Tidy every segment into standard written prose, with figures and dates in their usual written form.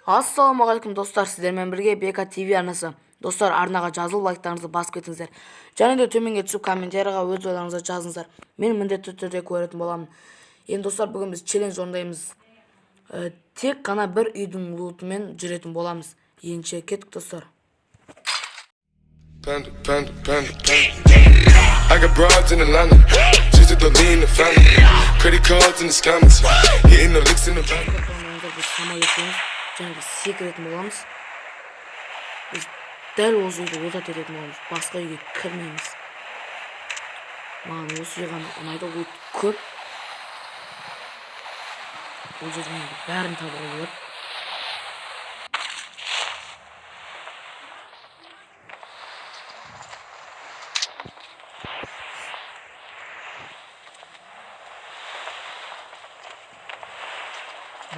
Ассалаумағалейкум, достар! Сіздермен бірге Бека ТВ арнасы. Достар, арнаға жазылып, лайктарыңызды басып кетіңіздер және де төменге түсіп, комментарийға өз ойларыңызды жазыңыздар, мен міндетті түрде көретін боламын. Енді, достар, бүгін біз челлендж орындаймыз. Тек қана бір үйдің лутымен жүретін боламыз. Ендеше кеттік, достар. Panda, panda, panda, panda. I got broads in Atlanta. Twistin' dope, lean, and the Fanta. Credit cards and the scammers. Hitting the licks in the van. Тоқтамаңыздар, біз самолеттеміз және де секіретін боламыз. Біз дәл осы үйді лутать ететін боламыз, басқа үйге кірмейміз. Маған осы үй ғана ұнайды, лут көп бұл жерден, енді бәрін табуға болады.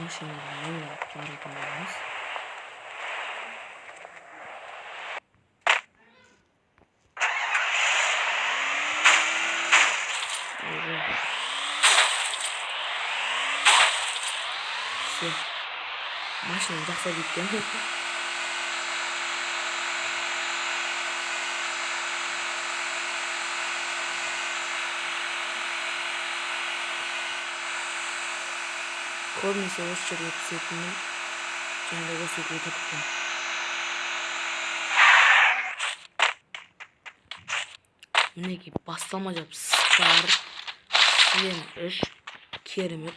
Машинаға мініп баратын боламыз. Ойбай, все, машинаны жақсы айдайды екен. Көбінесе осы жерге түсетінмін және де осы үйді өтіп кетемін. Мінекей, басталмай жатып скар, шлем 3, керемет.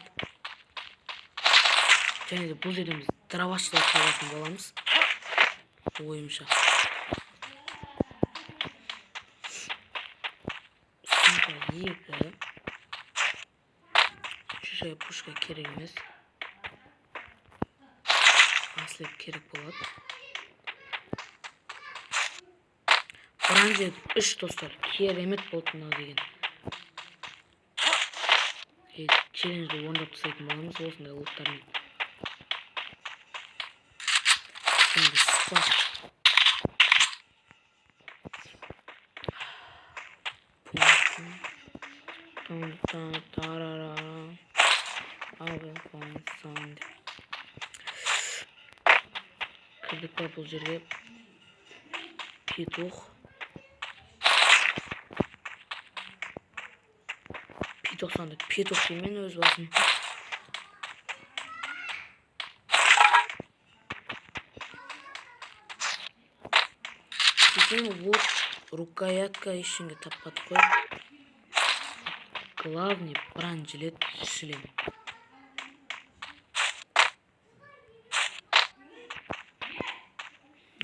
Және де бұл жерден біз дробашты табатын боламыз, ойымша. Сумка 2, чужая пушка керек емес, ослеп керек болады. Бронежилет 3, достар, керемет болды мынау деген. Челленджді орындап тастайтын боламыз осындай луттармен. Енді спас. Пум, пум, тум, тарарара. I will find sound. Кірдік па бұл жерге? Петух, петух санды, петух деймін өз басым. Прикинь, вот рукоятка, ештеңе таппадық қой. Главный бронежилет, шлем.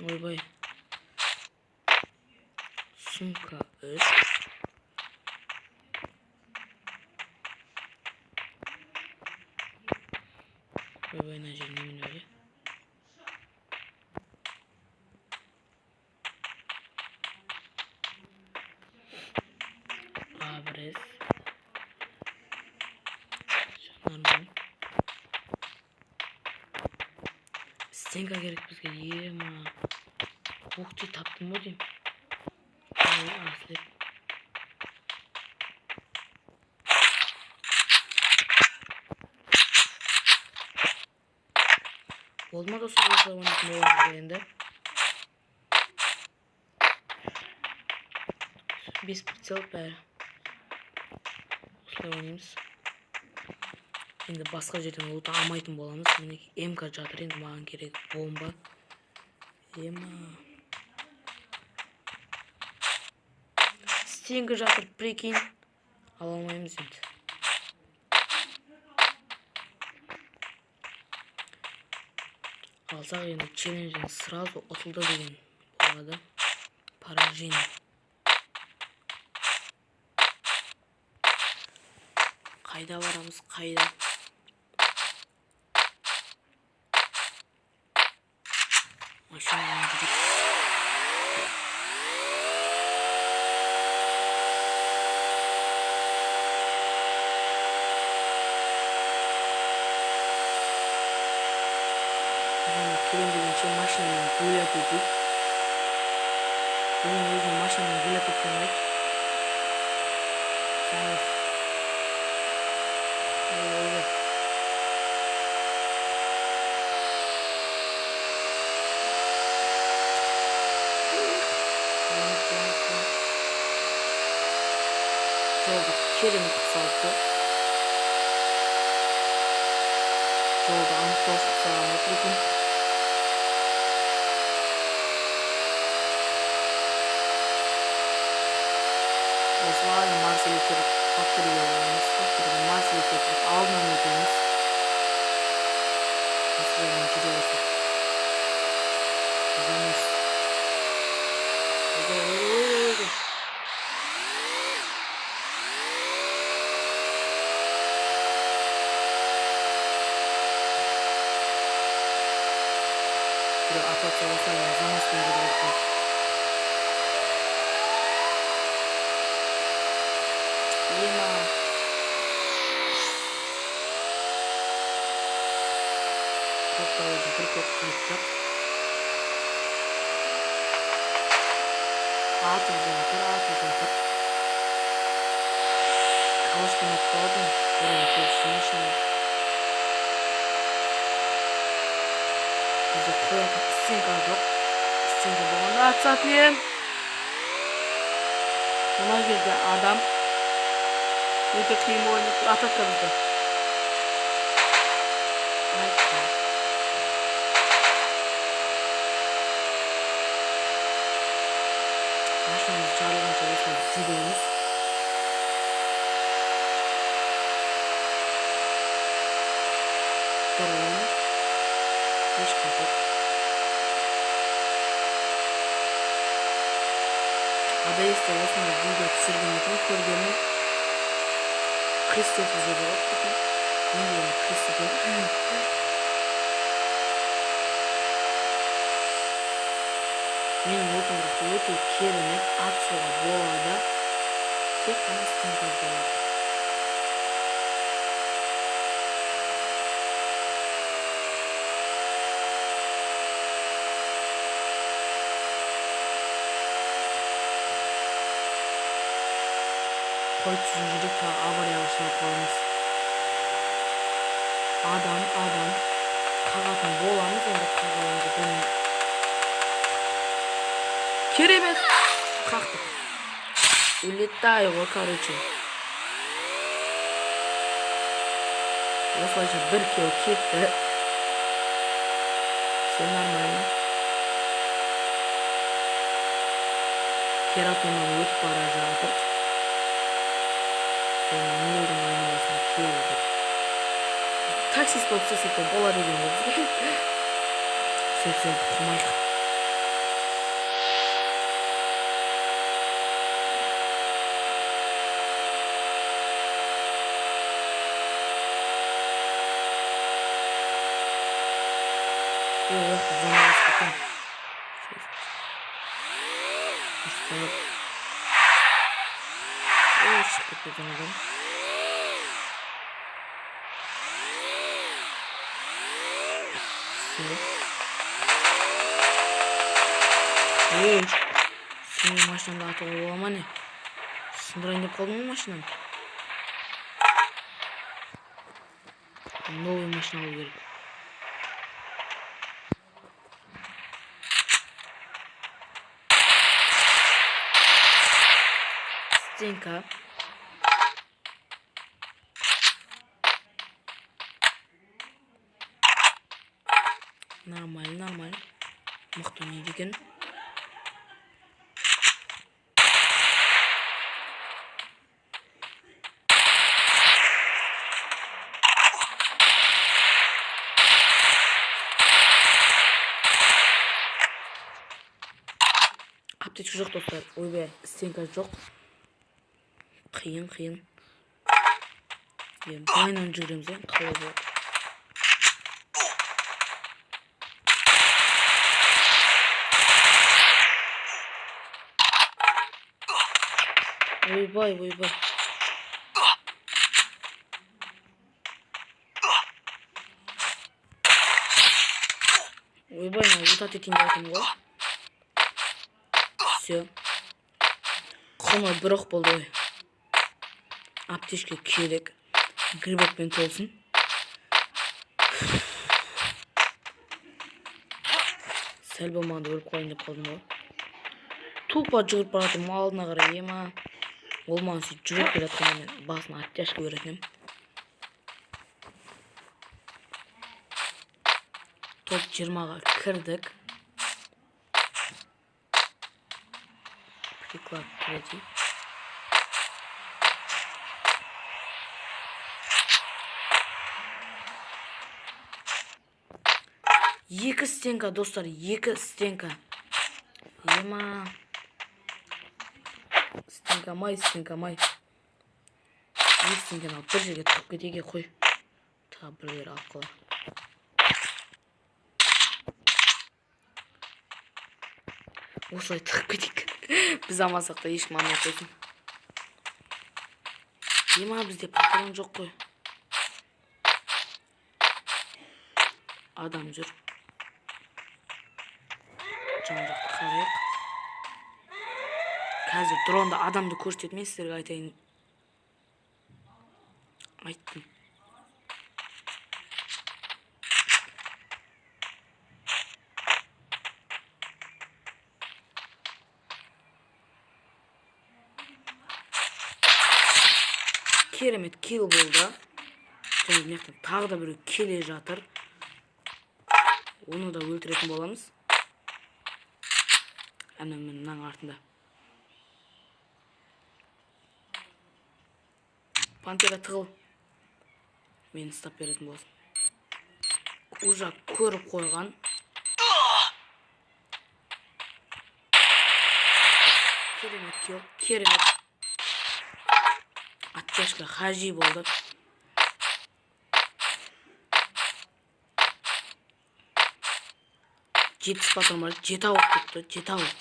Ойбай, сумка 3. Ойбай, мына жер немене өле? Абрез. Всё нормально. Стенка керек бізге. Ема, ух ты, таптым ғой деймін. Ой, ослеп. Болды ма, достар? Осылай ойнайтын боламыз енді. Бес прицел, бәрі. Осылай ойнаймыз. Енді басқа жерден лут алмайтын боламыз. Мінекей, МК жатыр, енді маған керек бомба. Ема, стенка жатыр, прикинь, ала алмаймыз енді. Алсақ, енді челленджден сразу ұтылды деген болады, поражение. Қайда барамыз, қайда? Машинамен жүріп. Және келем дегенше машинамен гулять етейік. Менің өзім машинамен гулять еткен ұнайды. Және ой, ойбай. Керемет қылып салыпты. Жолды анықтаушы қылып салған ғой, прикинь. Осылай Марсельге кіріп, факториге барамыз. Факториге, Марсельге кіріп, алдынан өтеміз. Осы жолмен жүре берсек. Занос. Ойбай, ойбай, ойбай, ойбай. Біреу атып атса, осылай заноспен жүру керек қой. Ема. Көктауды бір көк қайттық. Атып жатыр, атып жатыр. Калашпен атып алдым. Бұрын көкші машина. Бізде қоятын стенка жоқ. Стенка болғанда атысатын едім. Мына жерде адам өте қиын ойнап тұр. Атады да бізді. Айтты. Машинамыз жарылғанша осылай жүреміз. Дрон. Ешкім жоқ. АДС-те осындай видео түсірген екен, көргенмін. Крест етіп жүрді ғой, прикинь. Мен де енді крест етемін. Менің отым бірақ өте керемет, атысуға болады. Тек қана стенка жоқ. Қой, түзу жүрек, тағы аварияға ұшырап қаламыз. Адам, адам. Қағатын боламыз, енді қағаламыз деп білмеймін. Керемет! Қақтық. Улетай ғой, короче. Осылайша бір килл кетті. Все нормально. Кератоннан өтіп бара жатыр. Және Милдің айналасына келдік. Таксист болып істесек те болады екен ғой бізге. Сөйтсек қумайық. Ей, ол жақта зона басып кеткен. Дұрыстап. Ой, шығып кетті зонадан. Все. Ей, сенің машинаңды атуға бола ма, не? Сындырайын деп қалдым ғой машинаны. Новый машина алу керек. Стенка. Нормально, нормально. Мықты ойнайды екен. Аптечка жоқ, достар. Ойбай, стенка жоқ. Қиын, қиын. Енді былайынан жүгіреміз, иә, қалай болады? Ойбай, ойбай. Ойбай, мына лутать етейін деп жатырмын ғой. Все. Құны бір оқ болды ғой. Аптечка керек. Грибокпен толсын. Сәл болмағанда өліп қалайын деп қалдым ғой. Тупо жүгіріп бара жатырмын алдына қарай, ема. Ол маған сөйтіп жүгіріп келе жатқанда мен басына оттяжка беретін едім. Топ 20-ға кірдік. Приклад третий. Екі стенка, достар, екі стенка. Ема. Стенка май, стенка май. Екі стенканы алып бір жерге тығып кетейік, қой. Тағы біреулер алып қалар. Осылай тығып кетейік. Біз алмасақ та ешкім алмай қойсын. Ема, бізде патрон жоқ қой. Адам жүр. Жан-жақты қарайық. Қазір дронда адамды көрсетеді, мен сіздерге айтайын. Айттым. Керемет килл болды. Және мына жақтан тағы да біреу келе жатыр. Оны да өлтіретін боламыз. Әне міне мынаның артында. Пантера тығыл. Мені ұстап беретін боласың. Уже көріп қойған. Керемет килл, керемет. Оттяжка хажи болды. 70 патрон бар, 7 ауық кетті, 7 ауық.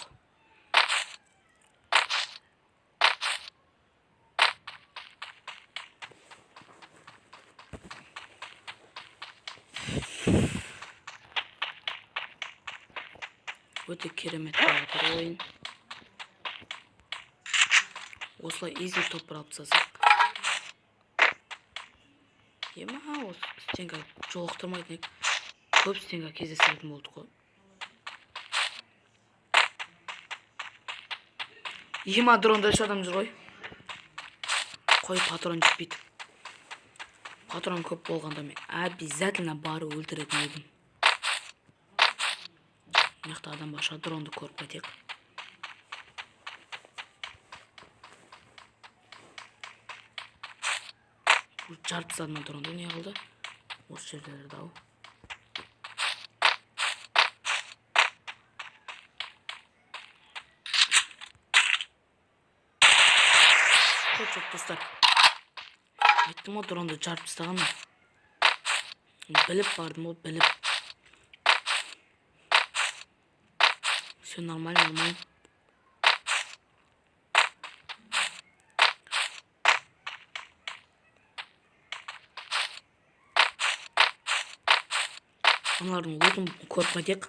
Өте керемет болып ойын. Осылай изи топ бір алып тастасақ. Ема, осы стенка жолықтырмайтын едік. Көп стенка кездестіретін болдық қой. Ема, дронда үш адам жүр ғой. Қой, патрон жетпейді. Патрон көп болғанда мен обязательно барып өлтіретін едім. Мына жақта адам бар шығар, дронды көріп қайтайық. Жарып тастады ма дронды, не қылды? Осы жерлерде ау. Хедшот, достар. Айттым ғой, дронды жарып тастағанмын. Біліп бардым ғой, біліп. Все нормально, нормально. Аналардың отын көріп қайтайық.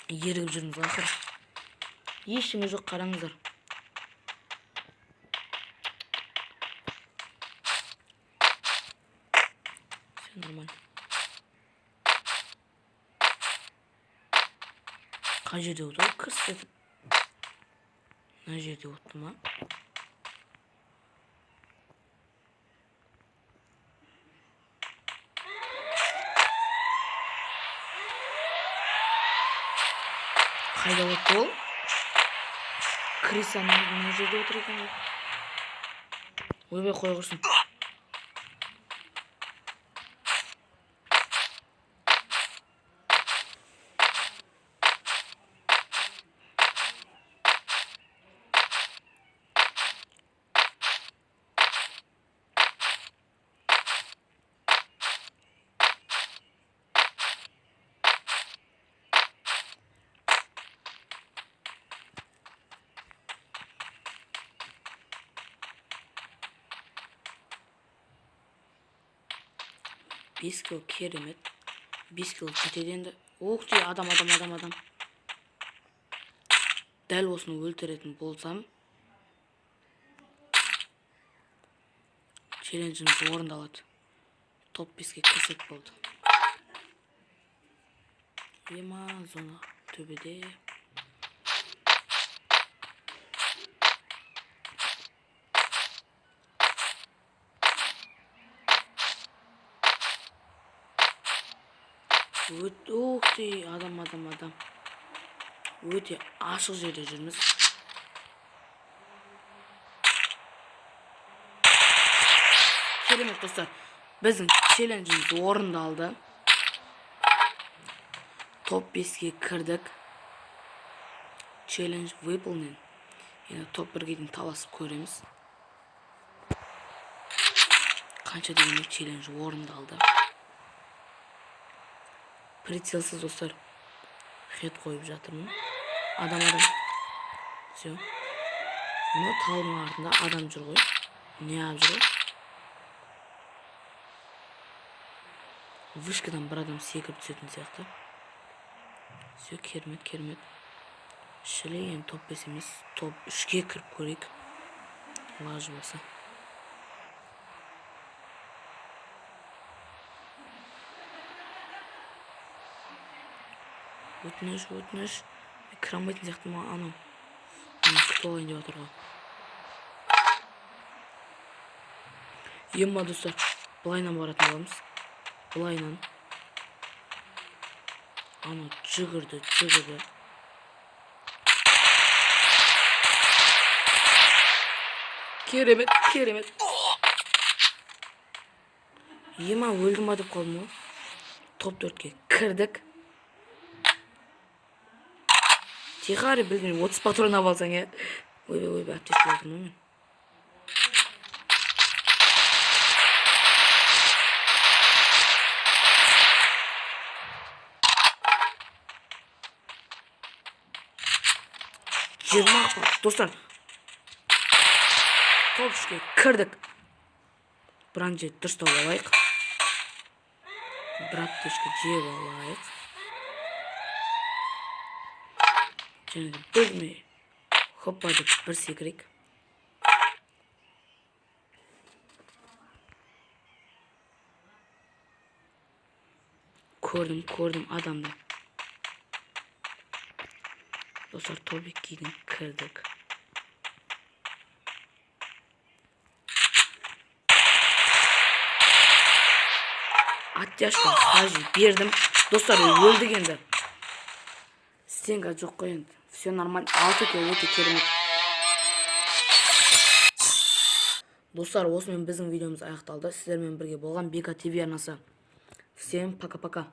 Ерігіп жүрміз ақыры. Ештеңе жоқ, қараңыздар. Все нормально. Қай жерде отыр? Кірсетіп. Мына жерде отты ма? Қайда отты ол? Криса мына жерде отыр екен ғой. Ойбай, қоя құрсын. 5 килл керемет. 5 килл жетеді енді. Ух ты, адам, адам, адам, адам. Дәл осыны өлтіретін болсам, челленджіміз орындалады. Топ 5-ке кірсек болды. Ема, зона төбеде. Ух ты, адам, адам, адам. Өте ашық жерде жүрміз. Керемет, достар. Біздің челленджіміз орындалды. Топ 5-ке кірдік. Челлендж выполнен. Енді топ 1-ге дейін таласып көреміз. Қанша дегенмен челлендж орындалды. Прицелсіз, достар, хед қойып жатырмын. Адам, адам. Все. Мына талдың артында адам жүр ғой. Неғып жүр ғой? Вышкадан бір адам секіріп түсетін сияқты. Все, керемет, керемет. Шіле, енді топ 5 емес, топ 3-ке кіріп көрейік. Лажы болса. Өтініш, өтініш. Кіре алмайтын сияқты ма анау. Мені күтіп алайын деп жатыр ғой. Ема, достар, былайынан баратын боламыз. Былайынан. Анау жүгірді, жүгірді. Керемет, керемет. Ема, өлдім ба деп қалдым ғой. Топ 4-ке кірдік. Тихарь, білмеймін, 30 патрон алып алсаң, иә. Ойбай, ойбай, аптечка жатырмын ғой мен. 20 ақ бар. Достар, топ 3-ке кірдік. Бронежилет дұрыстап алайық. Бір аптечка жеп алайық. Және де білмей хоппа деп бір секірейік. Көрдім, көрдім адамды. Достар, топ 2-ден кірдік. Оттяжка хажи бердім. Достар, өлдік енді. Стенка жоқ қой енді. Все нормально. 6 килл, өте керемет. Достар, осымен біздің видеомыз аяқталды. Сіздермен бірге болған Бека ТВ арнасы. Всем пока-пока.